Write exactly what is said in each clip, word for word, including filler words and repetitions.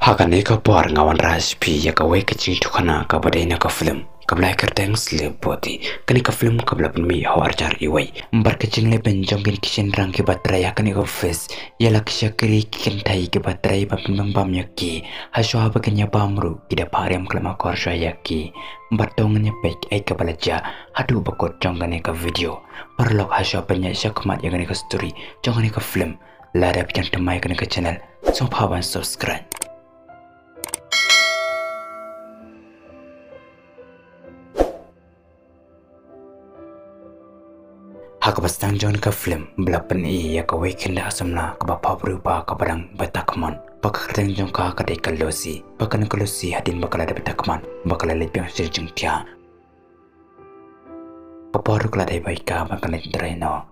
Ha kane ka por nga wanrah sha phi ïa kawei ka jingïathuhkhana kaba dei na ka film kaba la kyrteng Slave Body. Kane ka film kaba la pynmih ha u arhajar wei. Bad ka jingleh beiñ jong kine ki shynrang kiba trei ha kane ka office, ïa la ki shakri ki kynthei kiba trei ban pynbam bam ïa ki. Hashwa ba kin ïa bam ruh ki da phah riam khlem akor shuwa ïa ki. Bad to ngin ïa peit ïa kaba la jia haduh ba kut jong kane ka video. Paralok, hashwa ban ïa shah khmat ïa kane ka story jong kane ka film, lada phi dang thymmai ïa kane ka channel, sngewbha ban subscribe. Ha kaba sdang jong kane ka film ba la pyni ïa kawei ka kynthei samla kaba pop ruh ba kaba dang beit takman. Ba ka kyrteng jong ka ka dei ka Lucy. Ba kane ka Lucy hadien ba ka la dep beit takman ba ka la leit biang sha jingthiah. Ka por ruh ka la dei ba ïa ka ban kane ka trei noh.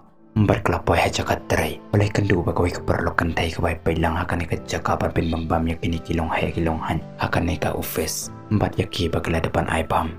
Bad ka la poi ha jaka trei. Balei kynduh ba kawei ka paralok kynthei kaba peit lang ha kane ka jaka ban pynbam bam ïa kine ki long heh ki long haiñ ha kane ka office. Bad ïa ki ba ki la dep ban ai bam.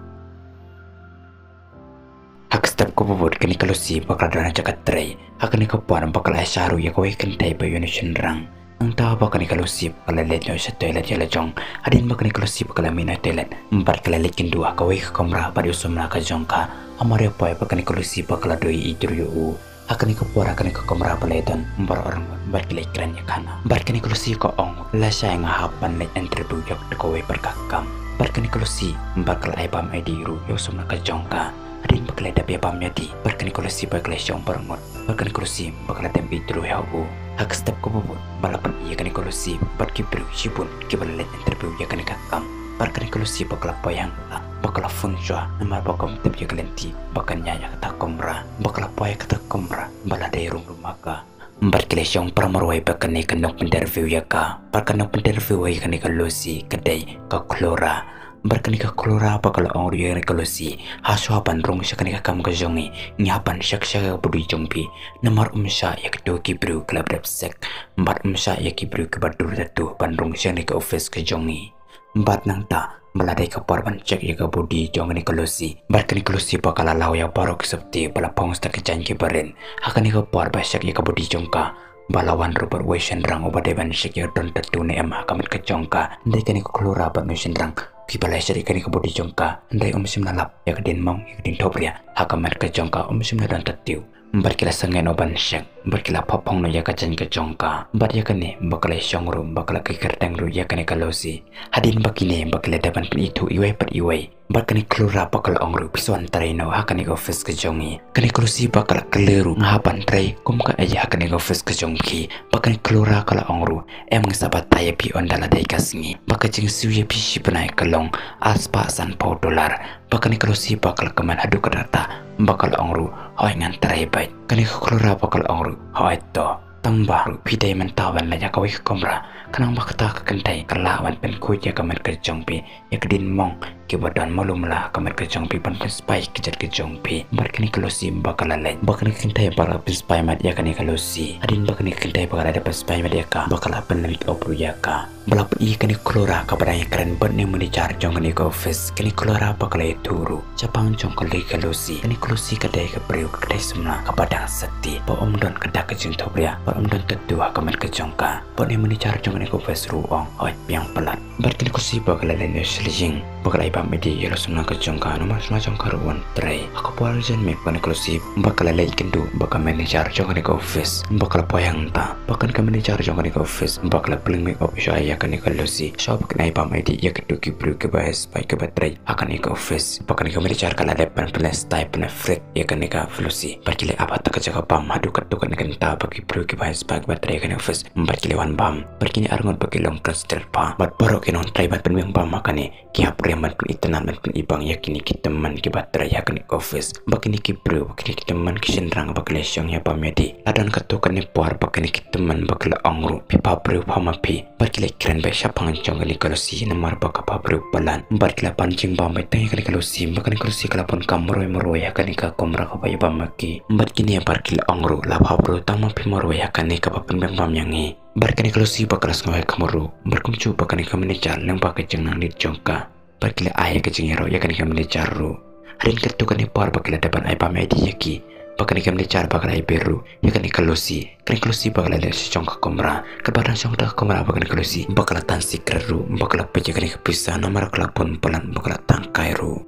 Ha ka step kaba bud kane ka Lucy ba ka la don ha jaka trei. Ha kane ka por ba ka la ai sha ruh ïa kawei ka kynthei ba ïoh na u shynrang. Nangta ba kane ka Lucy ba ka la leit noh sha toilet ïa la jong. Hadien ba kane ka Lucy ba ka la mih noh toilet, bad ka la leit kynduh ha kawei ka kamra bad ïa u samla ka jong ka. Hamar ïa poi ba kane ka Lucy ba ka la duh ïa u. Ha kane ka por ha kane ka kamra ba la don baroh arngut bad ki leit kren ïa ka na. Bad kane ka Lucy ka ong, lashai nga hap ban leit interview ïa kawei pat ka kam. Bad kane ka Lucy ba ka la ai bam ïa die ruh ïa u samla ka jong ka. Hadien ba ka la dep ïa bam ïa die, bad kane ka Lucy ba ka la shong baroh arngut. Bad kane ka Lucy ba ka la dem interview ïa u. Ha ka step kaba bud ba la pyni ïa kane ka Lucy bad ki briew shibun kiba la leit interview ïa kane ka kam. Bad kane ka Lucy ba ka la poi hangta ba ka la phone shuwa namar ba kam tip ïa ka lynti ba kan ïaid ïa kata ka kamra. Ba ka la poi ïa kata ka kamra ba la dei room room ha ka. Bad ki la shong para marwei bad kane ka nongpyn interview ïa ka. Bad ka nongpyn interview ïa kane ka Lucy ka dei ka Clora. Bad kane ka Clora ba ka la ong ruh ïa kane ka Lucy, hashwa ban rung sha kane ka kam ka jong ngi, ngi hap ban check check ïa ka body jong phi. Namar ym shah ïa kito ki briew ki la dep sek. Bad ym shah ïa ki briew kiba dur tattoo ban rung sha kane ka office ka jong ngi. Bad nangta ba la dei ka por ban check ïa ka body jong kane ka Lucy. Bad kane ka Lucy ba ka la law ïa baroh ki sopti ba la phong sha ka jaiñ kiba rit. Ha kane ka por ba check ïa ka body jong ka, ba la wan ruh bad uwei u shynrang uba dei ban check ïa ka don tattoo ne em ha ka met ka jong ka. Hynrei kane ka Clora bad une u shynrang kiba la check ïa kane ka body jong ka, hynrei um shym la lap ïa ka diengmong ïa ka diengthawriah ha ka met ka jong ka, um shym la don tattoo. Bad ki la sangeh noh ban check, bad ki la phah phong noh ïa ka jaiñ ka jong ka. Bad ïa kane ba ka la shong ruh ba ka la kyrteng ruh ïa kane ka Lucy. Hadien ba kine ba ki la dep ban pynithuh iwei pat iwei. Bad kane ka Clora ba ka la ong ruh, phi sa wan trei noh ha kane ka office ka jong ngi. Kane ka Lucy ba ka la kylli ruh, nga hap ban trei kum kaei ha kane ka office ka jong phi? Bad kane ka Clora ka la ong ruh, em, nga sa batai ïa phi ynda la dei ka sngi. Ba ka jingsiew ïa phi shi bnai ka long arspah sanphew dollar. Bad kane ka Lucy ba ka la kmen haduh katta katta ba ka la ong ruh, hooid, ngan trei beit. Kane ka Clora ba ka la ong ruh, hooid to. Tang ba ruh phi dei mynta ban leit ha kawei ka kamra, khnang ba kata ka kynthei ka lah ban pynkhuid ïa ka met ka jong phi, ïa ka diengmong kiba don malu mala ha ka met ka jong phi, ban pynspah ïa ka jait ka jong phi. Bad kane ka Lucy ba ka la leit. Bad kane ka kynthei ba ka la pynspah met ïa kane ka Lucy. Hadien ba kane ka kynthei ba ka la dep pynspah met ïa ka, ba ka la pynleit op ruh ïa ka. Ba la pyni ïa kane ka Clora kaba dang ïakren bad une u manager jong kane ka office. Kane ka Clora ba ka la ïathuh ruh shaphang jong kane ka Lucy. Kane ka Lucy ka dei ka briew, ka kynthei samla kaba dang sati, ba ym don ka dak ka jingthawriah, ba ym don tattoo ha ka met ka jong ka. Bad une u manager jong kane ka office ruh u ong, hooid, biang palat. Bad kane ka Lucy ba ka la leit noh sha la ïing, ba ka la ai bam ïa die ïa la u samla ka jong ka, namar u samla jong ka ruh u wan trei. Ha ka por janmiet kane ka Lucy ba ka la leit kynduh bad ka manager jong kane ka office, ba ka la poi hangta. Bad kane ka manager jong kane ka office ba ka la pynlong make up shuwa ïa kane ka Lucy, shuwa ba kin ai bam ïa die ïa kito ki briew kiba heh spah kiba trei ha kane ka office. Bad kane ka manager ka la dep ban pynleh style, pynleh fake ïa kane ka Lucy. Bad ki la ap ha kata ka jaka bam haduh katto katne kynta, bad ki briew kiba heh spah kiba trei ha kane ka office bad ki la wan bam. Bad kine arngut ba ki long class twelve pha, bad baroh ki nongtrei ban pynbiang bam ha kane ki hap riam ban pynitynnad ban pyni bang ïa kine ki tymmen kiba trei ha kane ka office. Bad kine ki briew, bad kine ki tymmen ki shynrang ba ki la shong ïa bam ïa die, la don katto katne por ba kine ki tymmen ba ki la ong ruh, phi pha briew pha ma phi. Bad ki la kren beit shaphang jong kane ka Lucy namar ba ka pha briew palat. Bad ki la pan jingbam beit tang ïa kane ka Lucy, bad kane ka Lucy ka la bun kam marwei marwei ha kane ka kamra kaba ïa bam ïa ki. Bad kine bad ki la ong ruh, la pha briew tang ma phi marwei ha kane kaba pynbiang bam ïa ngi. Bad kane ka Lucy ba ka la sngew heh khmat ruh, bad kumjuh ba kane ka manager lyngba ka jingnang leit jong ka, bad ki la ai ïa ka jingïaroh ïa kane ka manager ruh. Hadien katto katne por ba ki la dep ban ai bam ïa die ïa ki, Ba kane ka manager ba ka la ai bill ruh ïa kane ka Lucy. Kane ka Lucy ba ka la leit sha jong ka kamra. Katba dang sha jong ka kamra ba kane ka Lucy ba ka la tan secret ruh ba ka la peit ïa kane ka pisa namar ka la bun palat ba ka la tangkai ruh.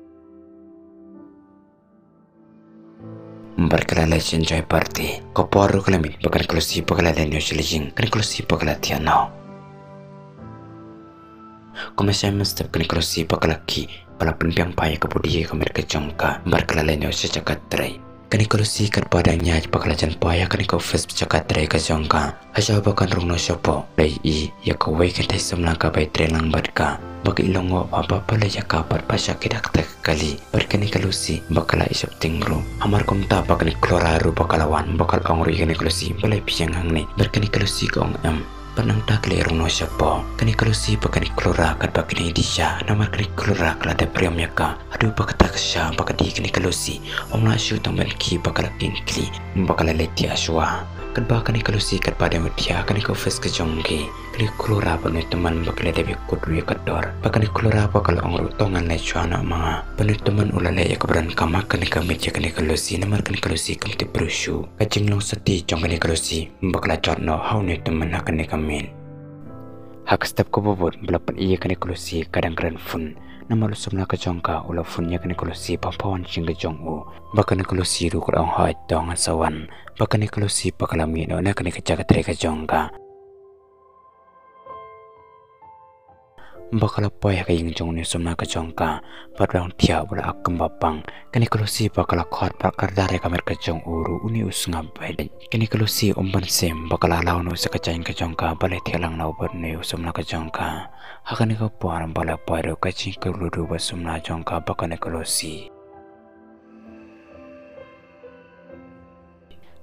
Bad ka la leit sha enjoy party. Ka por ruh ka la miet ba kane ka Lucy ba ka la leit noh sha la ïing. Kane ka Lucy ba ka la thiah noh. Kumba shai mynstep kane ka Lucy ba ka la khie ba la pynbiang bha ïa ka body ïa ka met ka jong ka. Bad ka la leit noh sha jaka trei. Kane ka Lucy katba dang ïaid ba ka la jan bha ïa kane ka office jaka trei ka jong ka. Hashwa ba kan rung noh shapoh, la ïohi ïa kawei ka kynthei samla kaba trei lang bad ka. Ba ka i lyngngoh bha ba pynleit ïa ka bad ba shah kit ha kata ka kali. Bad kane ka Lucy ba ka la ïa sheptieng ruh. Hamar kumta ba kane ka Clara ruh ba ka la wan ba ka la ong ruh ïa kane ka Lucy balei phi ïeng hangne. Bad kane ka Lucy ka ong em. Bad nangta ka la rung noh shapoh. Kane ka Lucy bad kane ka Clara katba kine ki dih sha namar kane ka Clara ka la dep riam ïa ka. Haduh ba kata ka sha ba ka dih kane ka Lucy. Ym lah shuh tang ban khie ba ka la khie khlieh. Ba ka la leit thiah shuwa. Katba kane ka Lucy katba dang thiah kane ka office ka jong ki. Kane ka Clara bad une u tymmen ba ki la dep ïakut ruh ïa ka dor. Bad kane ka Clara ba ka la ong ruh to ngan leit shuwa noh ma nga. Bad une u tymmen u la leh ïa kaba donkam ha kane ka miet ïa kane ka Lucy namar kane ka Lucy kam tip briew shuh. Ka jinglong sati jong kane ka Lucy ba ka la jot noh ha une u tymmen ha kane ka miet. Ha ka step kaba bud ba la pyni ïa kane ka Lucy ka dang kren phone. Namar u samla ka jong ka u la phone ïa kane ka Lucy ba pha wan sha ïing ka jong u. Ba kane ka Lucy ruh ka la ong hooid to ngan sa wan. Ba kane ka Lucy ba ka la mih noh na kane ka jaka trei ka jong ka. Ba ka la poi ha ka ïing jong une u samla ka jong ka. Bad ba dang thiah ba la ap kumba pang. Kane ka Lucy ba ka la khot bad ka la dar ïa ka met ka jong u ruh une u sngap beit. Kane ka Lucy um ban sem ba ka la law noh sha ka jaiñ ka jong ka ba la thiah lang noh bad une u samla ka jong ka. Ha kane ka por ba la poi ruh ka jingkyrkhu bad samla jong ka bad kane ka Lucy.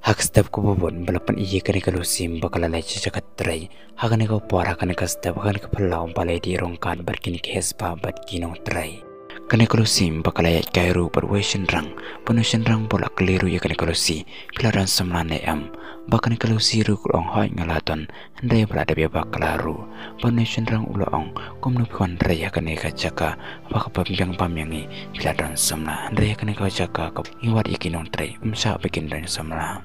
Ha ka step kaba bud ba la pyni ïa kane ka Lucy ba ka la leit sha jaka trei. Ha kane ka por ha kane ka step ha kane ka phyllaw ba la ïadih ryngkat bad kine ki hespa bad ki nongtrei. Kane ka Lucy ba ka la ïaid kai ruh bad uwei u shynrang. Bad une u shynrang ba u la kylli ruh ïa kane ka Lucy, phi la don samla ne em? Ba kane ka Lucy ruh ka la ong hooid nga la don. Hynrei ba la dep ïa bakla ruh. Bad une u shynrang u la ong kumno phi wan trei ha kane ka jaka ba ka pynbiang bam ïa ngi, phi la don samla. Hynrei ha kane ka jaka ka ngi wad ïa ki nongtrei, ym shah ba kin don samla.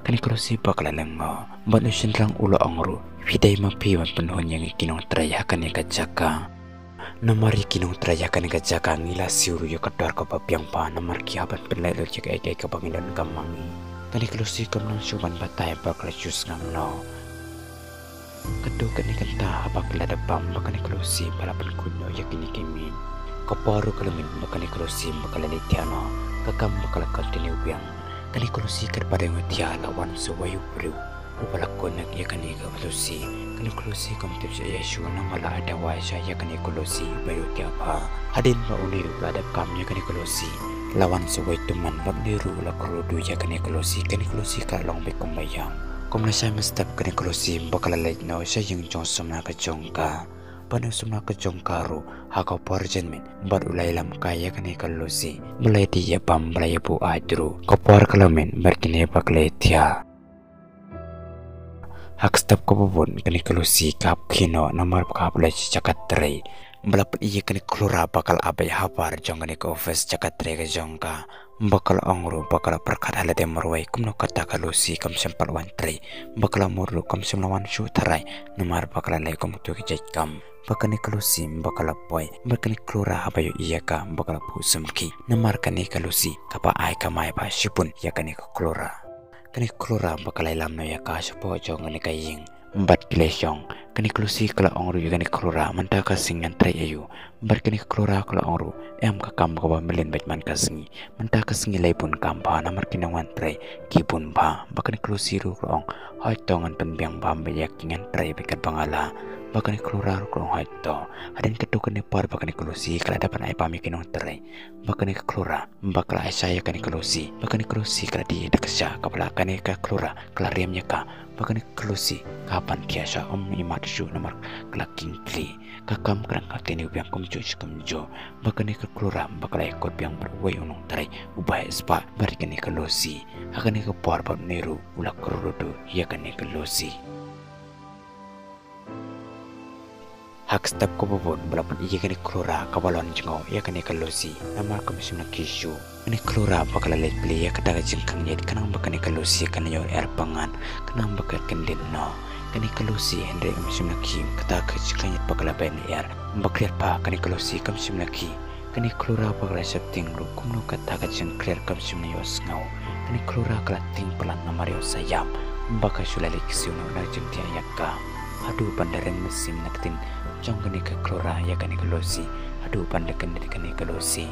Kane ka Lucy ba ka la lyngngoh. Bad une u shynrang u la ong ruh, phi dei ma phi ban pynhun ïa ngi ki nongtrei ha kane ka jaka. Namar ïa ki nongtrei ha kane ka jaka ngi la siew ruh ïa ka dor kaba biang bha namar ki hap ban pynlait lut ïa kaei kaei kaba ngi donkam ma ngi. Kane ka Lucy kam nang shuh ban batai bad ka la shu sngap noh. Katto katne kynta haba ki la dep bam ba kane ka Lucy ba la pynkhuid noh ïa kine ki miej. Ka por ruh ka la miet ba kane ka Lucy ba ka la leit thiah noh. Ka kam ba ka la continue biang. Kane ka Lucy katba dang thiah la wan sa uwei u briew. Uba la connect ïa kane ka Lucy. Kane ka Lucy kam tip shuh ïa shuh namar la ai dawai sha ïa kane ka Lucy ba ïoh thiah bha. Hadien ba une u la dep kam ïa kane ka Lucy, la wan sa uwei u tymmen bad une ruh u la kyrkhu ïa kane ka Lucy. Kane ka Lucy ka la long beit kumba ïam. Kum lashai mynstep kane ka Lucy ba ka la leit noh sha ïing jong u samla ka jong ka. Bad une u samla ka jong ka ruh ha ka por janmiet bad u la ïalam kai ïa kane ka Lucy. Ba la ïadih ïabam ba la ïabuaid ruh. Ka por ka la miet bad kine ba ki la thiah. Ha ka step kaba bud kane ka Lucy ka hap khie noh namar ba ka hap leit sha jaka trei. Ba la pyni ïa kane ka Clara ba ka la ap beit habar jong kane ka office jaka trei ka jong ka. Ba ka la ong ruh ba ka la pyrkhat ha lade marwei kumno kata ka Lucy kam shym pat wan trei. Ba ka la mut ruh kam shym la wan shuh tharai namar ba ka la leh kum kito ki jait kam. Ba kane ka Lucy ba ka la poi. Ba kane ka Clara haba ïohi ïa ka ba ka la phuh samrkhie. Namar kane ka Lucy kaba ai kamai bha shibun ïa kane ka Clara. Kane ka Clara ba ka la ïalam noh ïa ka shapoh jong kane ka ïing. Bad ki la shong. Kane ka Lucy ka la ong ruh ïa kane ka Clara mynta ka sngi ngan trei aïu. Bad kane ka Clara ka la ong ruh em ka kam kaba mlien beit man ka sngi. Mynta ka sngi lei bun kam bha namar ki nongwan trei ki bun bha. Ba kane ka Lucy ruh ka la ong hooid to ngan pynbiang bha beit ïa ki, ngan trei beit katba nga lah. Ba kane ka Clara ruh ka la ong hooid to. Hadien katto katne por ba kane ka Lucy ka la dep ban ai bam ïa ki nongtrei. Ba kane ka Clara ba ka la ai sha ïa kane ka Lucy. Ba kane ka Lucy ka la dih da ka sha kaba la kane ka Clara ka la riam ïa ka. Ba kane ka Lucy ka hap ban thiah sha, ym i mat shuh namar ka la khie khlieh. Ka kam ka dang continue biang kumjuh shi kumjuh. Ba kane ka Clara ba ka la ïakut biang bad uwei u nongtrei uba heh spah bad kane ka Lucy. Ha kane ka por bad une ruh u la kyrkhu ïa kane ka Lucy. Ha ka step kaba bud ba la pyni ïa kane ka Clara kaba lon jngoh ïa kane ka Lucy namar kam shym la khie shuh. Kane ka Clara ba ka la leit plie ïa kata ka jingkhang ïit khnang ba kane ka Lucy kan ïoh er pyngngad khnang ba ka kyndit noh. Kane ka Lucy hynrei kam shym la khie kata ka jingkhang ïit ba ka la beh na er. Ba khriat pha kane ka Lucy kam shym la khie. Kane ka Clara ba ka la sheptieng ruh kumno kata ka jingkhriat kam shym la ïohsngew. Kane ka Clara ka la tieng palat namar ïoh sa ïap ba ka shu la leit ksiew noh na ka jingthiah ïa ka. Haduh ban da ring mynsiem na ka ktien jong kane ka Clara ïa kane ka Lucy. Haduh ban da kyndit kane ka Lucy.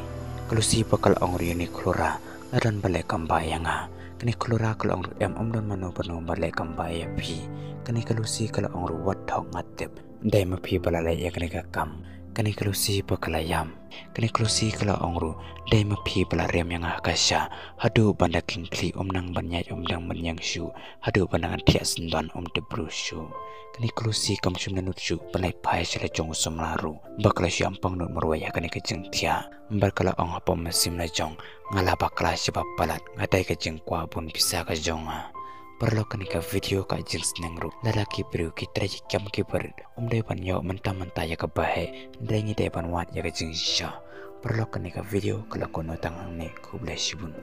Ka Lucy ba ka la ong ruh ïa kane ka Clara, la don ba leh kam bah ïa nga. Kane ka Clara ka la ong ruh em, ym don mano mano ba leh kam bah ïa phi. Kane ka Lucy ka la ong ruh wat thok nga tip. Dei ma phi ba la leh ïa kane ka kam. Kane ka Lucy ba ka la ïam. Kane ka Lucy ka la ong ruh dei ma phi ba la riam ïa nga ha ka sha. Haduh ban da khlieh khlieh ym nang ban ïaid ym dang ban ïeng shuh. Haduh ban da ngan thiah syndon ym tip briew shuh. Kane ka Lucy kam shym la nud shuh ban leit phai sha la jong u samla ruh. Ba ka la shu ïam pang nud marwei ha kane ka jingthiah. Ba ka la ong hapoh mynsiem la jong, nga la bakla shibak palat, nga dei ka jingkwah bun pisa ka jong nga. Paralok, kane ka video ka jingsneng ruh, lada ki briew ki trei ki kam ki barit, ym dei ban ïoh mynta mynta ïa kaba heh, hynrei ngi dei ban wad ïa ka jingshisha. Paralok, kane ka video ka la kut noh tang hangne, khublei shibun.